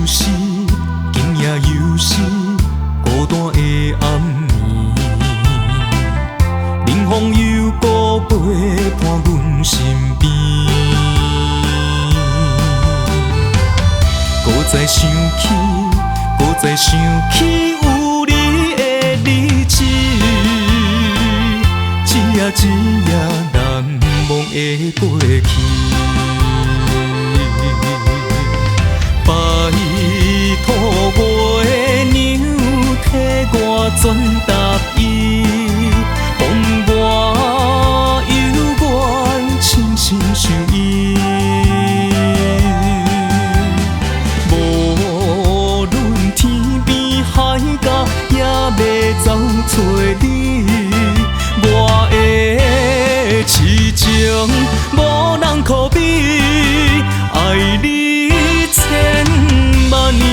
是，今夜又是孤單的暗暝，冷風猶閣陪伴阮身邊。閣再想起，閣再想起有你的日子，一夜一夜難忘的過去。拜託月娘替我轉達伊，講我猶原深深想伊。無論天邊海角，也欲走揣你。我的痴情無人可比，愛你千萬年。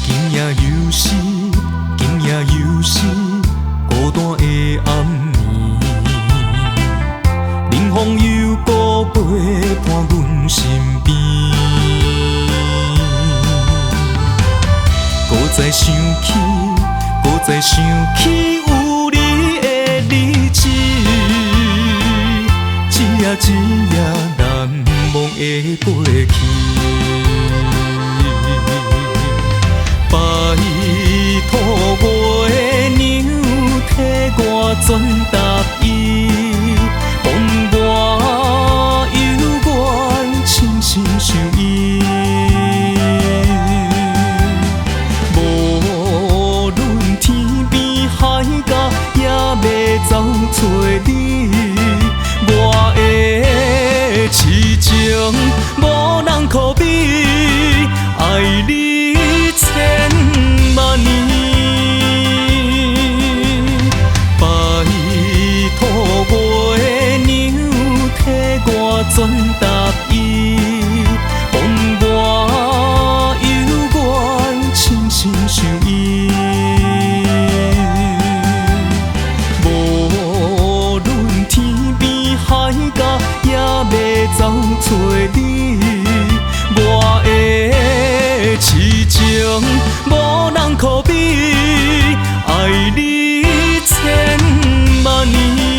今夜又是，今夜又是孤單的暗暝，冷風猶閣陪伴阮身邊。閣再想起，閣再想起有你的日子，一夜一夜難忘的過去。拜託月娘替我轉達伊，講我猶原深深想伊。無論天邊海角，也欲走揣你。我的痴情無人可比，愛你千萬年。拜託月娘替我轉達伊，講我猶原深深想伊。無論天邊海角，也欲走揣你。我的痴情無人可比，愛你千萬年。